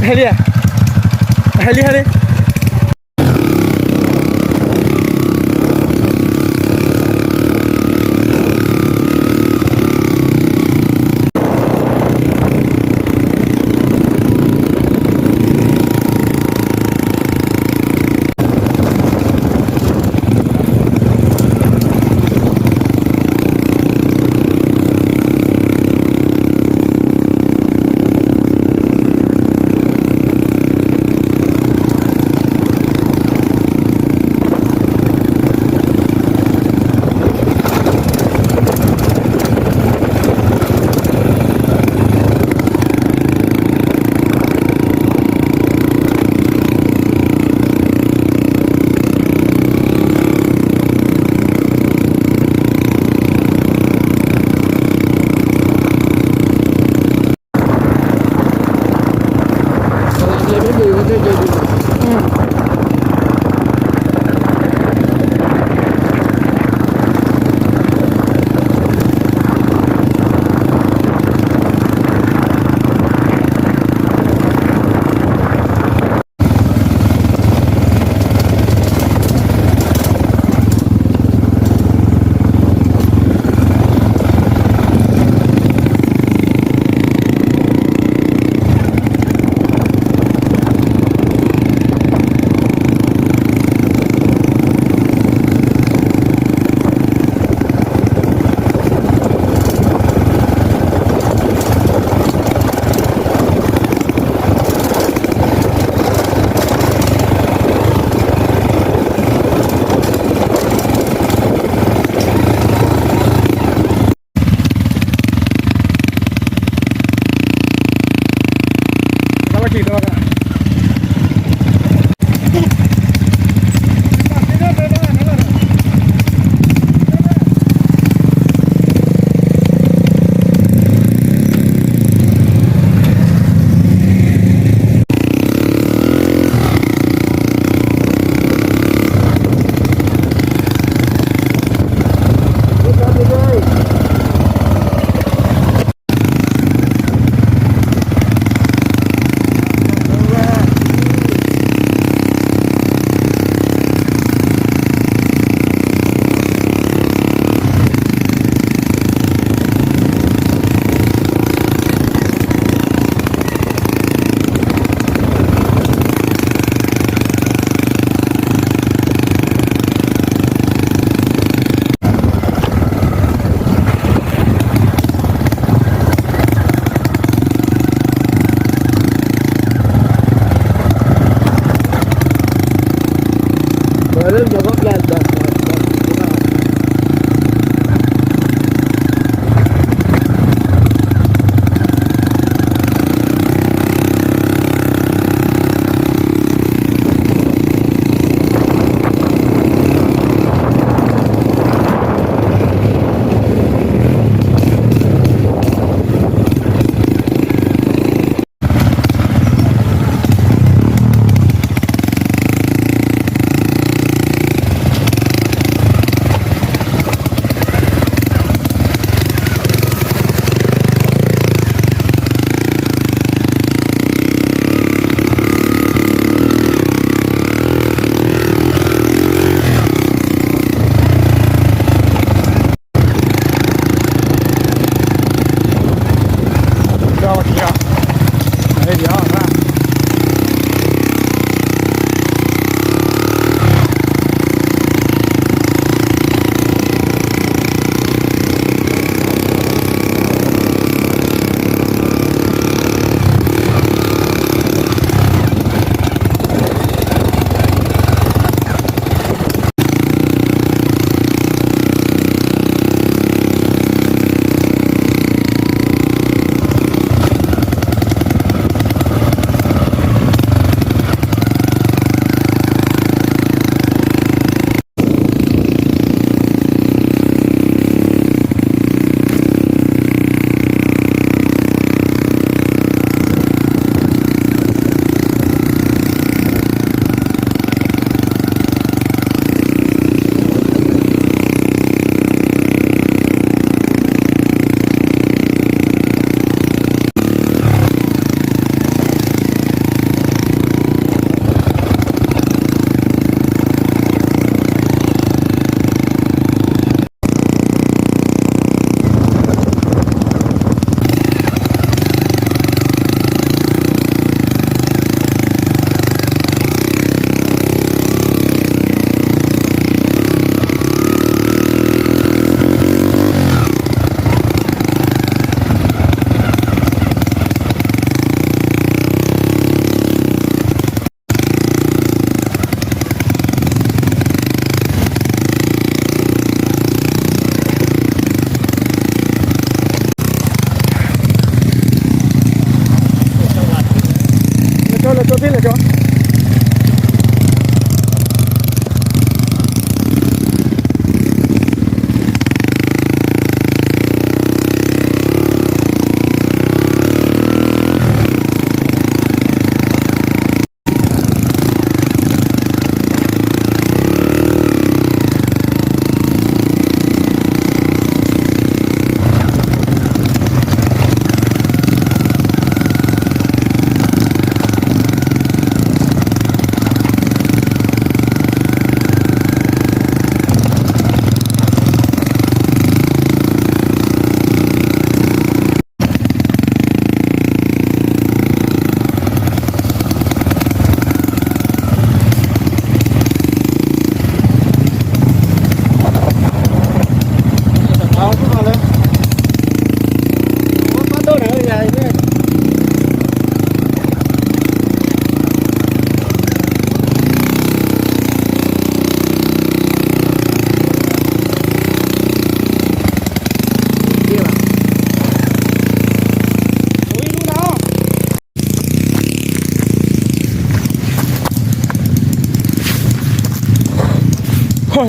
ဟဲလံ, ဟဲလံ ဟဲလံ.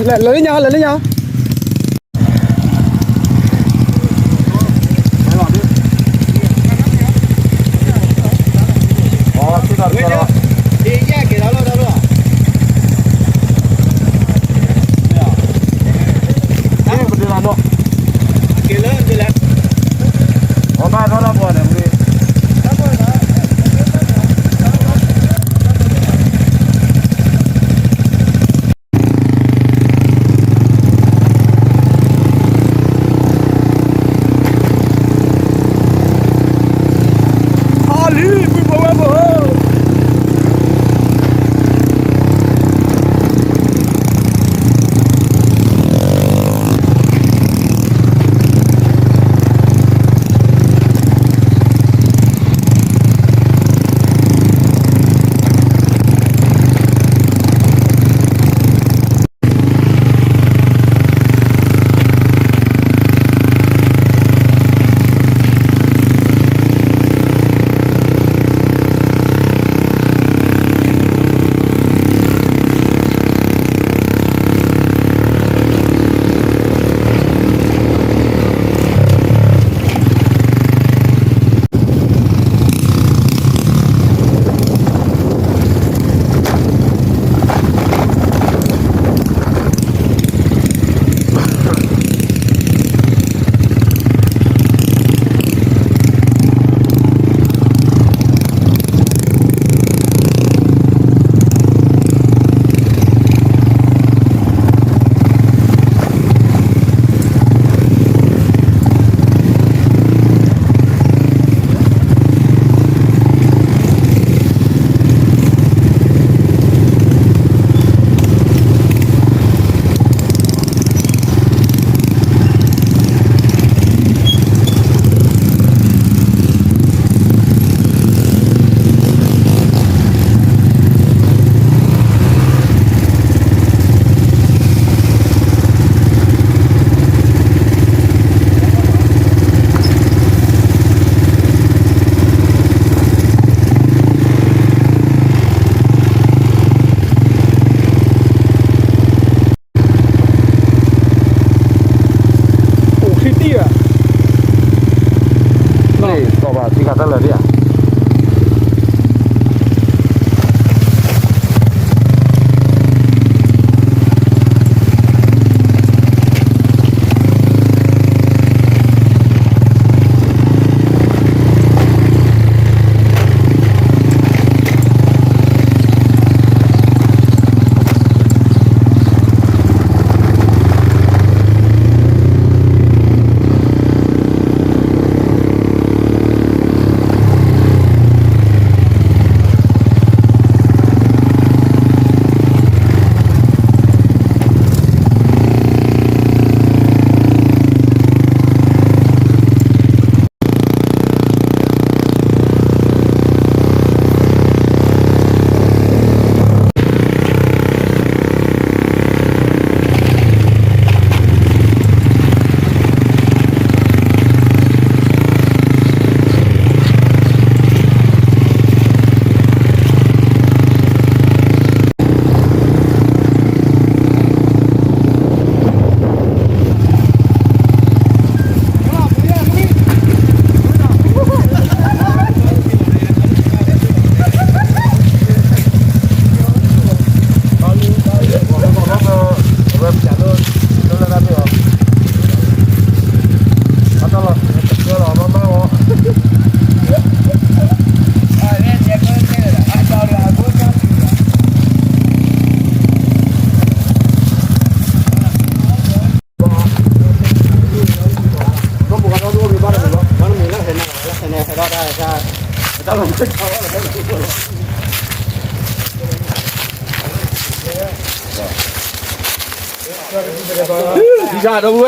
လဲၤလၢညါ လဲၤလၢညါ အိၣ်ချံတံၢ်ဧါ, န့ၣ် ကီၢ်ဘၣ်ထံခးတၢ်လၢာ်ဒံးဧါ. ထံဆၣ်ဒီပုၢ်ဝဲၢ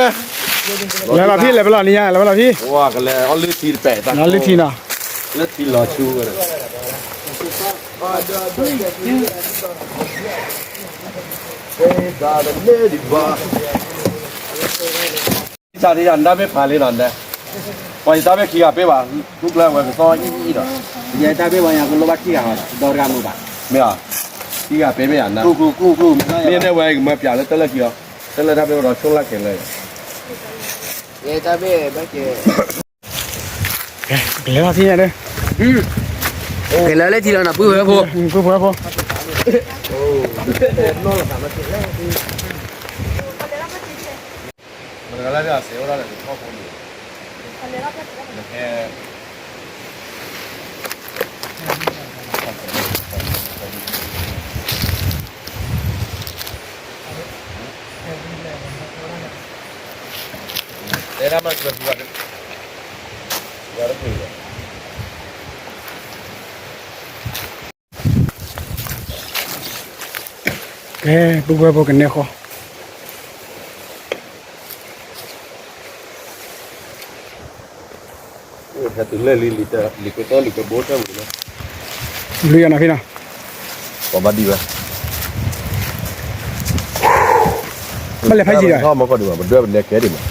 ်, လဲၤလီၤဖံ လဲၤဖဲလီၤနံၤညါ လဲၤဖဲလီၤဖံ, ဝါကလဲၤအီၣ်လၢထံတပဲာ်တၢ်, လၢထံနီၤ, လၢထံလီၤဆူဝဲဒၣ်, တၢ်တၢ်မ့ၢ်ဖးလံနီၤ, ပှၤယတၢ်မ့ၢ်ခံဂၤပ့ၢ်ဘၣ်, ကျူကျၢဝဲကသီအံၤအံၤဒီး, ယတၢ်မ့ၢ်ပှၤညါကလိဘၣ်ခံဂၤဒီးတဂၤမုာ်ဘၣ်, မ့ၢ်, ခံဂၤပ့ၢ်မ့ၢ်ယၤနၤ, မ့ၢ်နဲဝဲကမၤပၠးလၢတၢ်လၢခံအီၤ တၢ်လၢတၢ်ဘ့ၣ်ဝဲဒီးဆိၣ်လၢ်က့ၤလၢ လဲၤတၢ်ဘ့ၣ်ဘၣ်က့ၤ ကလဲၤထီၣ်ထံၣ်ညါဒီး ကလဲၤလၢထံလီၤနၤ ပုၢ်ဝဲၢ်ဖိ ပုၢ်ဝဲၢ်ဖိ မတၤလၢအစဲးဝဲဒၣ်လဲၣ် ထီၣ်ဖိန့ၣ် နဟဲ တဲဒၣ်မး ကဲ ပုၢ်ဝဲၢ်ဖိကနဲဃီ ဟဲတုၤလၢလံ လံကတၢၢ်လံကဘိတၢ်ဝံၤလီၤ လွံၢ်ယၤနီၤဖံနီၤ ပှၤဘၣ်ဒံးဝဲ ဘၣ်လဲၤဖးယံၤဒီး ဟီၣ်မကီၢ်ဒံးဘၣ် ပဒွဲၣ်ပနဲကဲဒံးမး ဘၣ်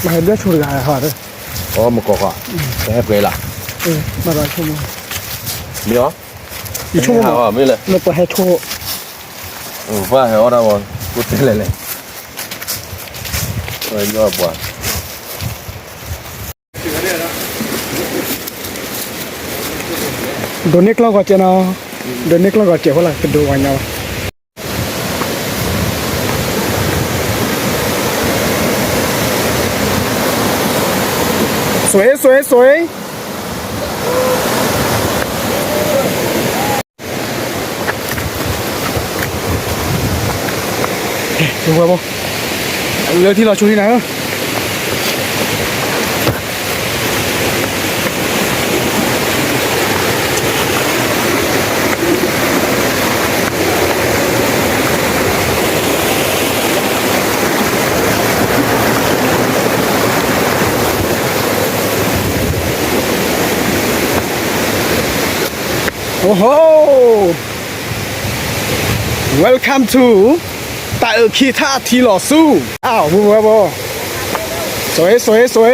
ဟဲဒွဲၣ်ဆိတဂၤဟီဒီး အီမကီၢ်ဃီ ကဟဲပှဲၤလၢ ဘၣ်ဒီးဆိမး မ့ၢ်အီၤ ယဆိမး မ့ၢ်လဲၣ် လၢပှၤဟဲဆိ ပှၤဟဲအီၣ်တၢ်ဝဲ ကိးတဲလဲၣ်လဲၣ် ပှၤ ဒိးန့ၢ်ကျီၢ်ဂီၤစဲးနီၤ ဒိးန့ၢ်ကျီၢ်ဂီၤစဲးဖိလၢကဒိးဝဲညါဘၣ် ဆွဲဆွဲဆွဲ လၢထံလီၤဆိထံနၤဧၢ အိၣ်ဟိ Welcome to တၢ်အုးခံထၣ်ထံလီၤဆူ အဝဲဝဲဘီ ဆွဲဆွဲဆွဲ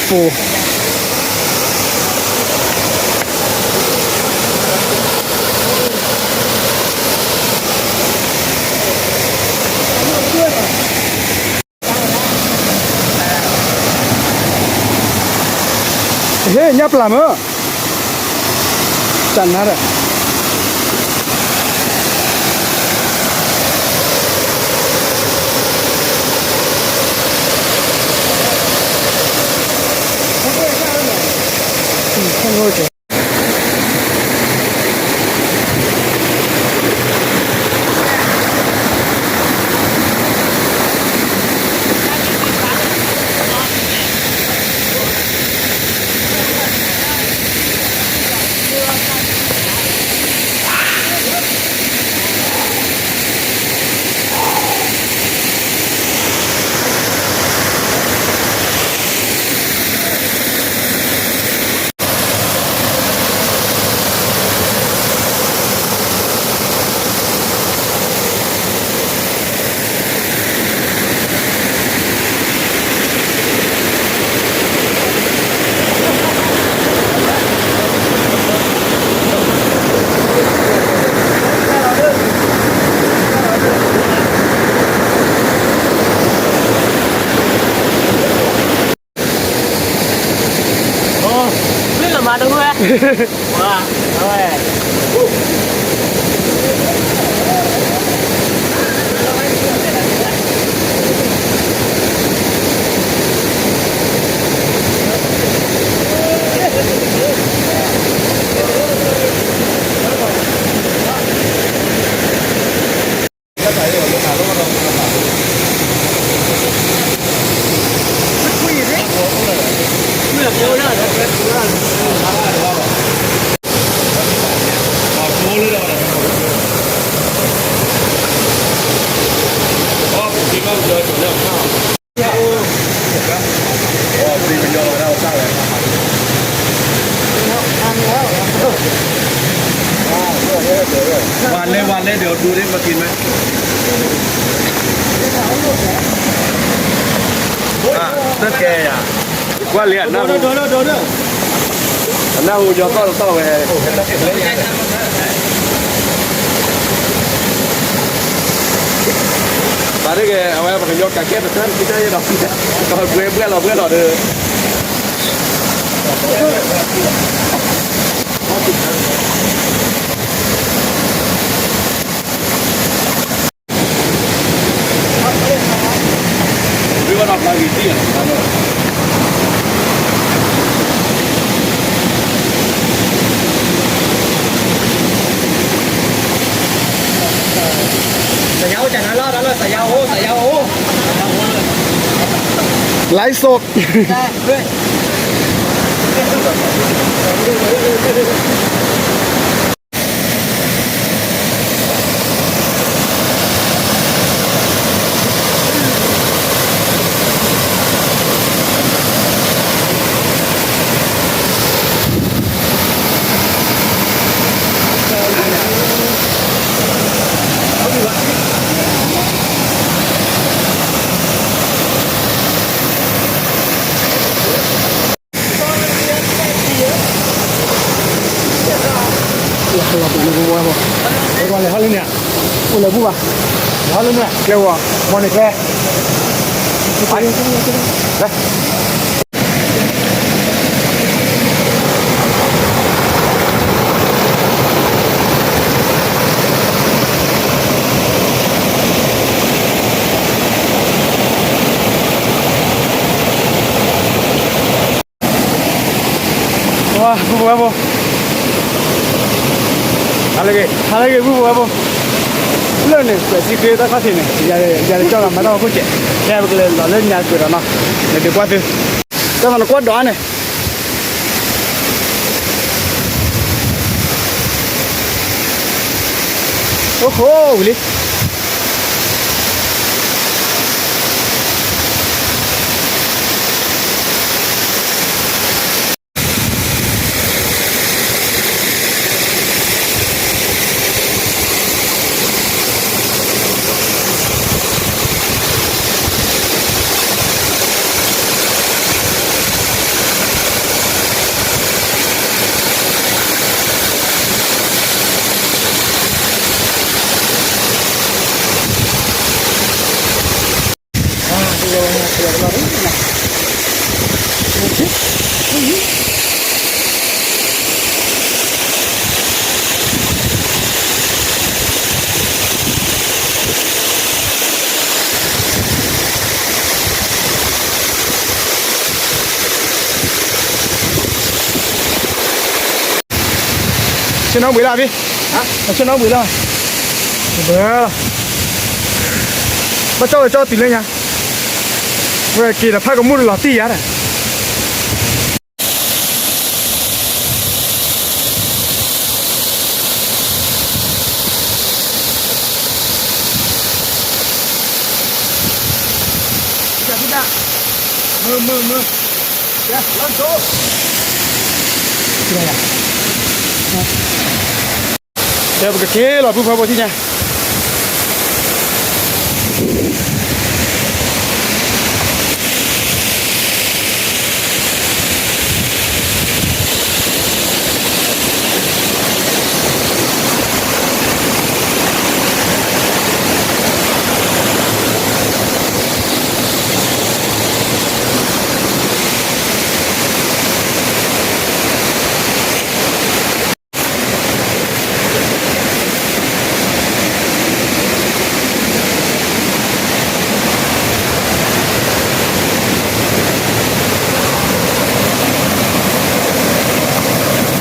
ပူၤ ဟ့ၣ်ညၣ်ပျၢ်မၢ် တၢ်နါဒီး မ့ၢ်လၢမၤတဝဲ ဝဲ ဝါလဲဝါလဲဒီးဒိးဒ့မက့ၤမး တကဲယၤ ကွၢ်လံနၤ ဒိးဒိးဒိးဒိးဒိး နၢ်ဟူညီသီၣ်တသီၣ်ဝဲ, ဘၣ်တဂ့ၤ အဝဲပကညီကးကဲတခါ ကဘှဲဘှဲလီၤဘှဲလီၤဒီး ไลฟ์สด လဲၤဟီၣ်လၢန့ၣ်, အိၣ်လၢဘူၣ်ဘၣ်, လဲၤဟီၣ်လၢန့ၣ်, ကျဲဝီၤ, မီၢ်န့ၣ်ကျဲ, လဲၤ ဝါ ပုၢ်ဖိဝဲၢ်ဖိ, ဟါလၢအဂ့ၤ ဟါလၢအဂ့ၤ ပုၢ်ဖိဝဲၢ်ဖိ, လၢန့ၣ် ပှဲၤစံဃ့တၢ်ခီၣ်ထံးန့ၣ် ယၤတကၠီၣ်လီၤမၤတၢ်ဟီၣ်ခိၣ်စဲး, ဖဲပကလဲၤလီၤလၢညါကွံာ်ဒီးနီၤ, နဒုးကွၢ်သု, တၢ်သးနကွၢ်ဒိးန့ၣ် အိၣ်ခိးဝံၤလံ ဆ့ၣ်နီၤဘှံးလၢဖံ, ဆ့ၣ်နီၤဘှံးလၢ, ဘၣ်ကၠီၣ်ဝဲကၠီၣ်တုၤလၢညါ, ဝဲက့ၤဒီးဖးကမူၣ်တလီၤတံၢ်ယါဒီး ဒီးပကက့ၤလီၤ ပုၢ်ဖိဝဲၢ်ဖိထံၣ်ညါ တလိ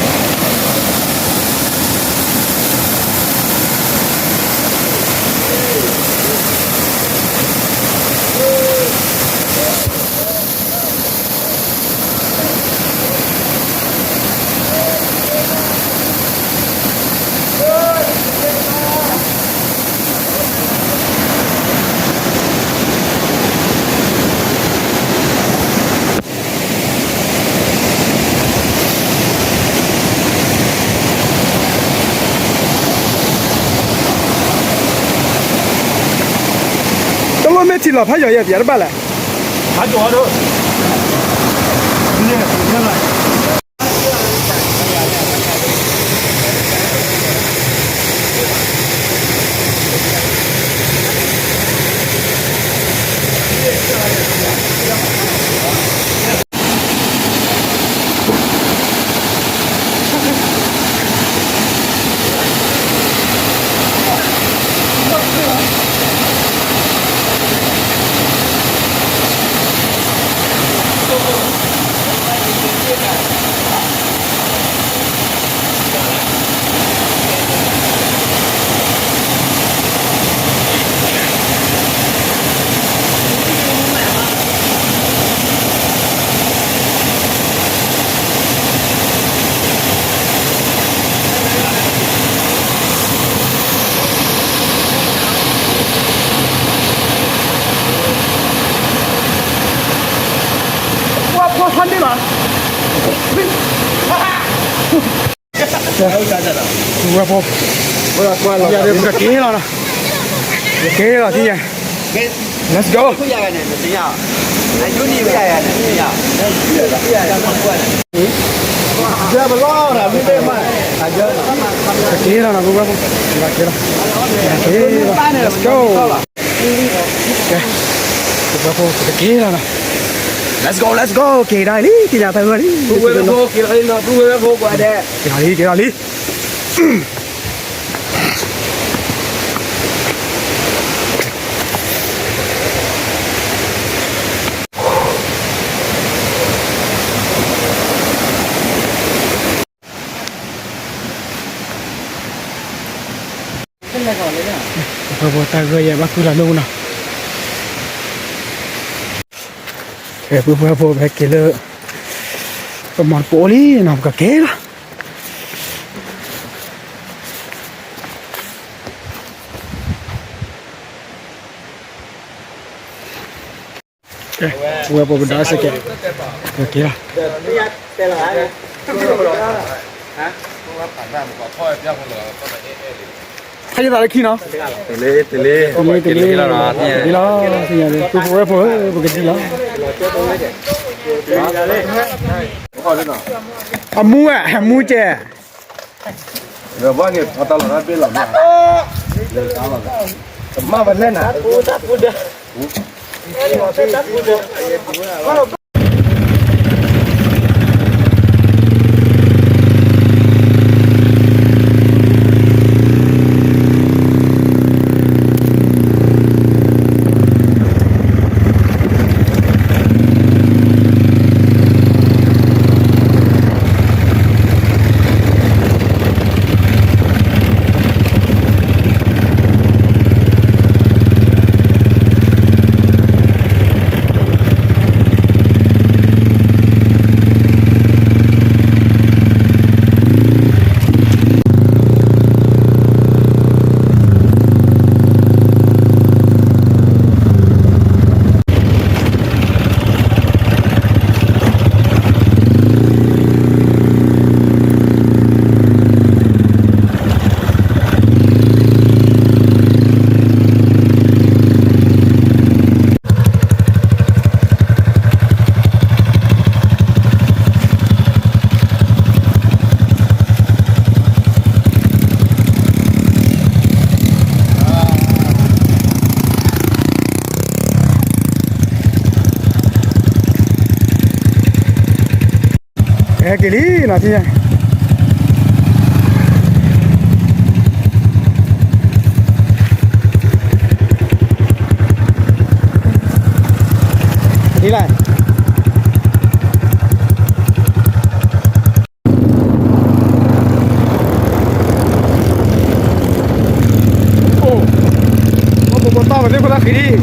ၣ်မ့ၢ်ထံလီၤဖးယံၤယဲၢ်ပယါတဘၣ်လဲၣ်, ဟးကၠီၤဒီး, န့ၣ်, ပုၢ်ဝဲၢ်ဖိ, ယၤဒီးပကက့ၤလီၤနီၤ, ပကက့ၤလီၤထံၣ်ယၤ, Let's go. ပက့ၤလီၤနီၤ ပုၢ်ဝဲၢ်ဖိ, ပက့ၤလီၤ, Let's go. ကဲ, ပုၢ်ဝဲၢ်ဖိ ပကက့ၤလီၤနီၤ, Let's go, let's go. က့ၤဒၣ်လံ က့ၤညါတၢ်ဂၢၢ်လံ, ပုၢ်ဝဲၢ်ဖိ က့ၤလီၤလံနီၤ, ပုၢ်ဝဲၢ်ဖိ ကွၢ်ဒဲး, က့ၤလီၤလံ က့ၤလီၤလံ. ပုၢ်ဝဲၢ်ဖိ တၢ်ဂၢၢ်ယဲဘၣ်ကုၢ်လီၤနူၢ်နီၤ, ကဲ ပုၢ်ဝဲၢ်ဖိ ပဟဲက့ၤလၢ ပမီၢ်တပိလံနီၤ ပကက့ၤလီၤ. ကဲ, ပုၢ်ဝဲၢ်ဖိပဒါစဲးကဲး, ကက့ၤလီၤ. ဟဲယသးလၢခံနီၤ, တလ့တလ့, က့ၤလီၤ, ပုၢ်ဝဲၢ်ဖိဧၢ ပကဒံလီၤ. အမူဧါ, အမူကဲး. မ့ၢ်လဲၣ်နၤ, က့ၤလံနီၤ, ဒ်လဲၣ် အိၣ်, ပကတီၢ်ပသ့ၣ်ဖိလၢဃံဒံး.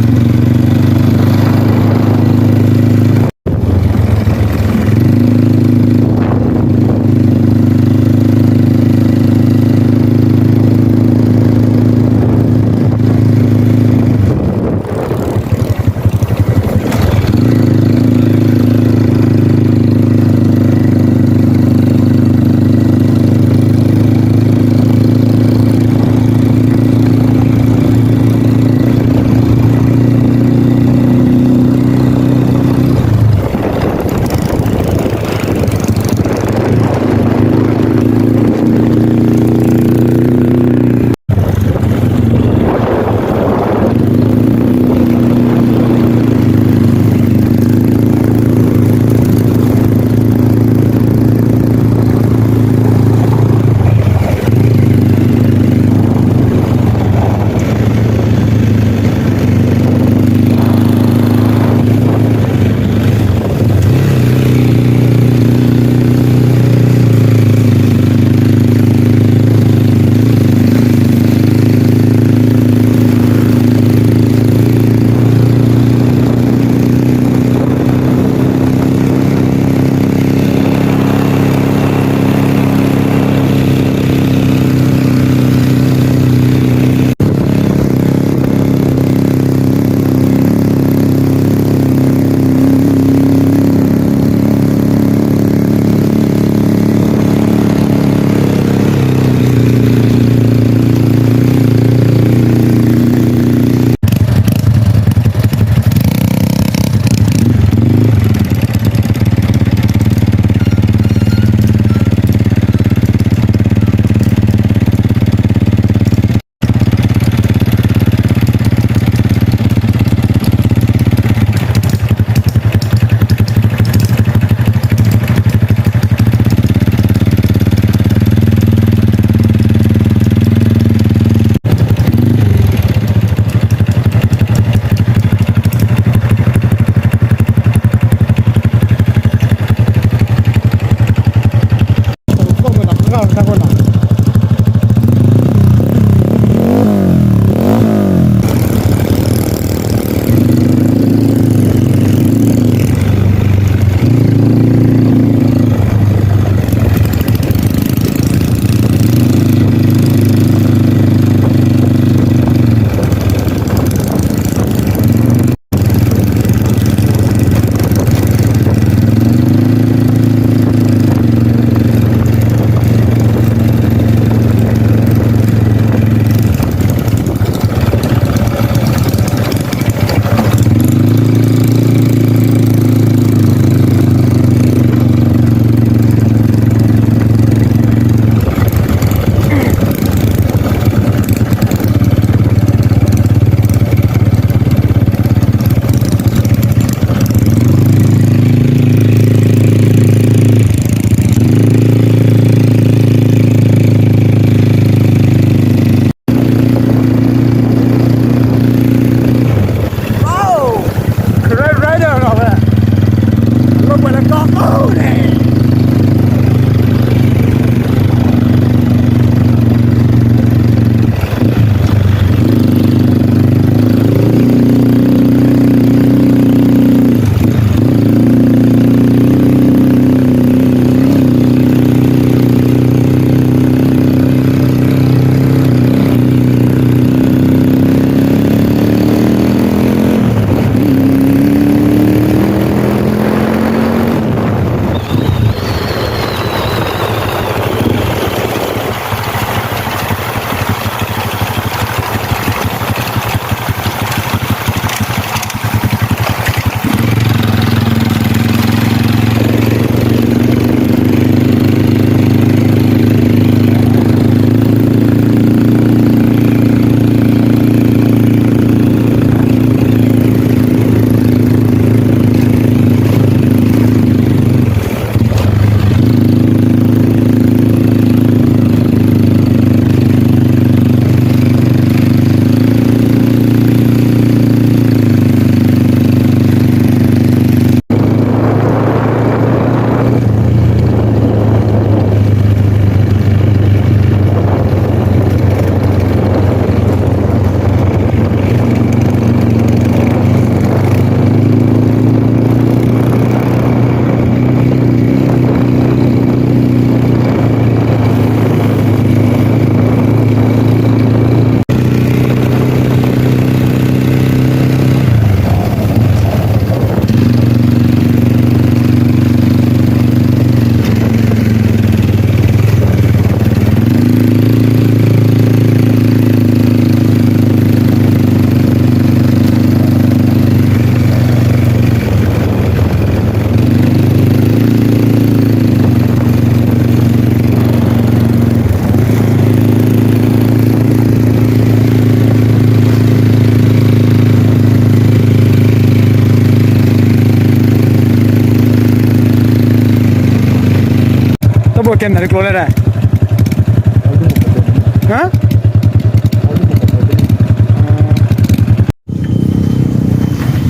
ဟါ,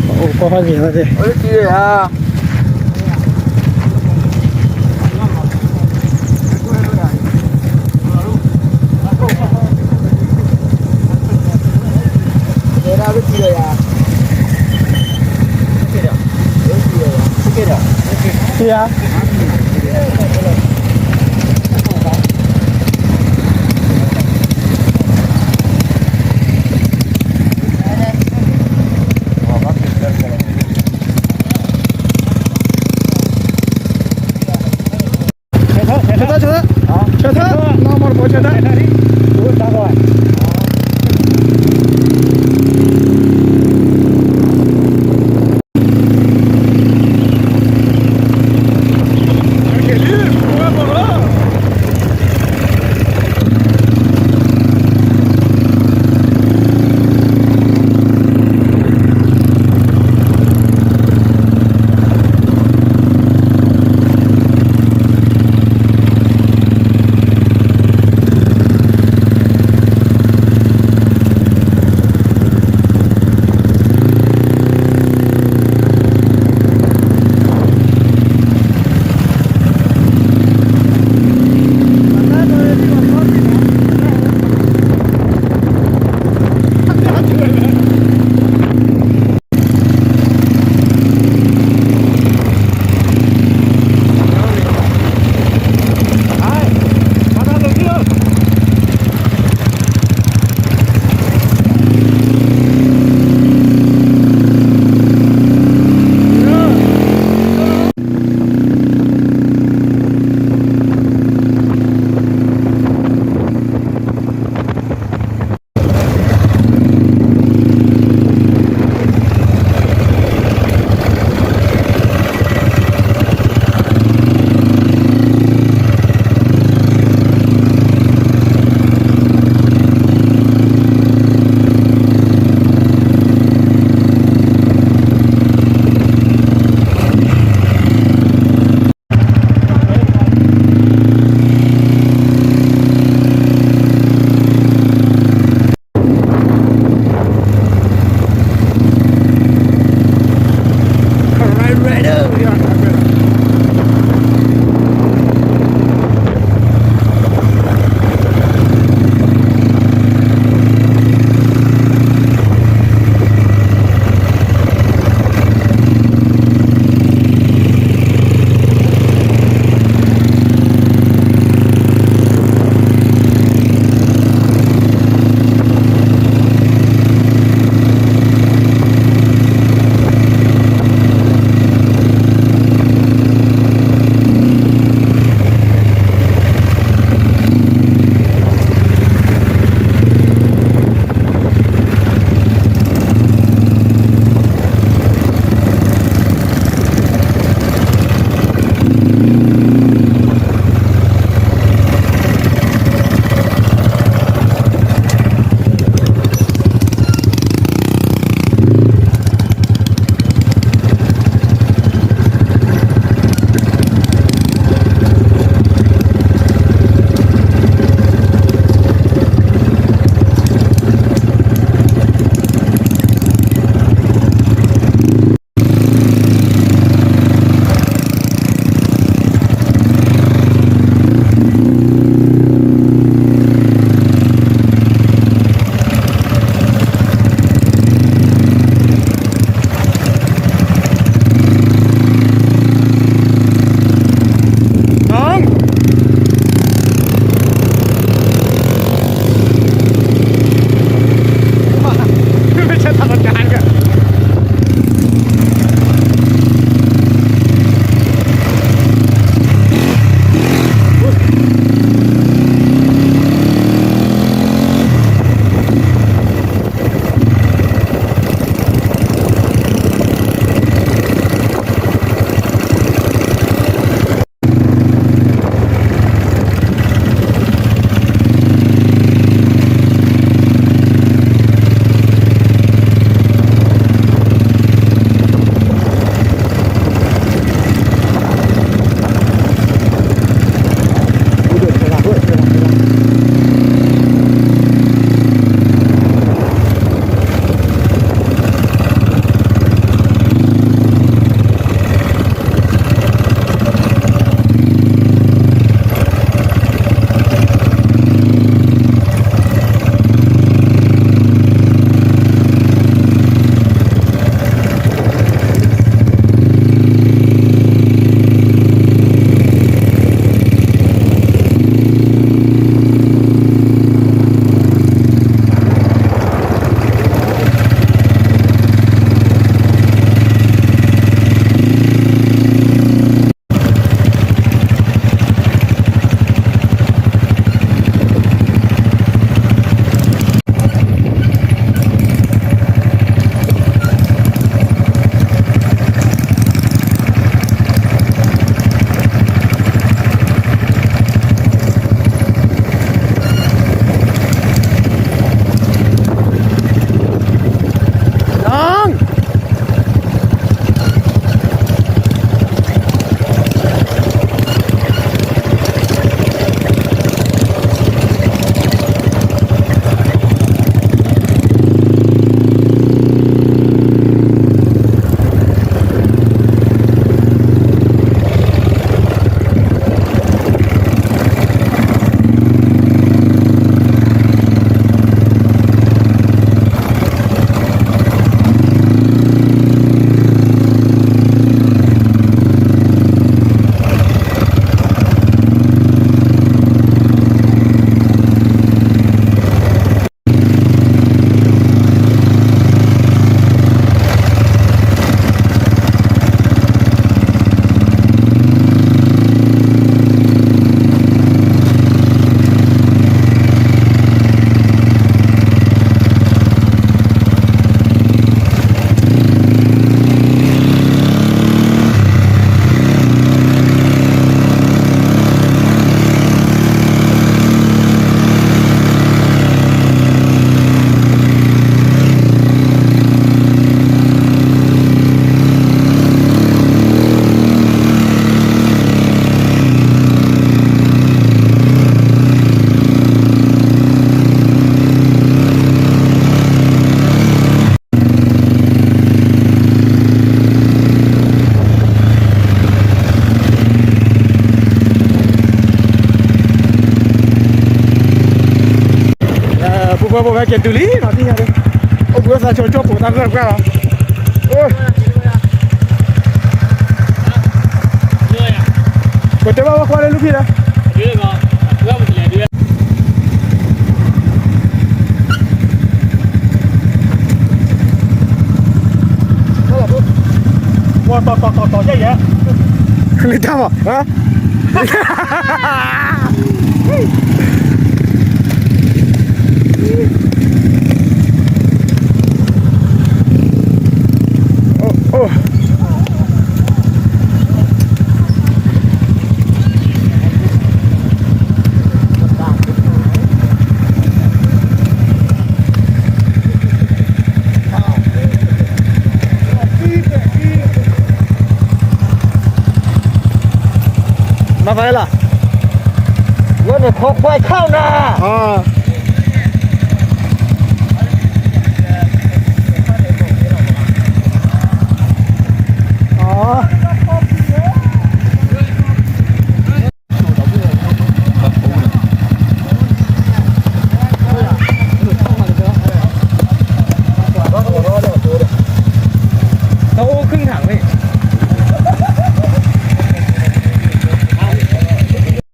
အိၣ်ကီၢ်ဟီၣ်ဂ့ၤဝဲသ့ၣ်, ယါ ဆၢထၢၣ်, ဆၢထၢၣ်, ဆၢထၢၣ်, နီၢ်မီၢ်တဖိဆၢထၢၣ်. ဝဲပဝဲက့ၤတုၤလံနီၤ သ့ၣ်ညါဒ်, အိၣ်ဘှံးအိၣ်သါဆိကၠိပူၤတၢ်ဂၢၢ်တကျၢ်လီၤ. ပတဲဘၣ်ဝဲကွၢ်လၢလူၢ်ဖံးလၢ လံတၢ်မး, မၤသးလီၤ, ဝဲန့ၣ်ခိးခွဲးခီၣ်နၤ,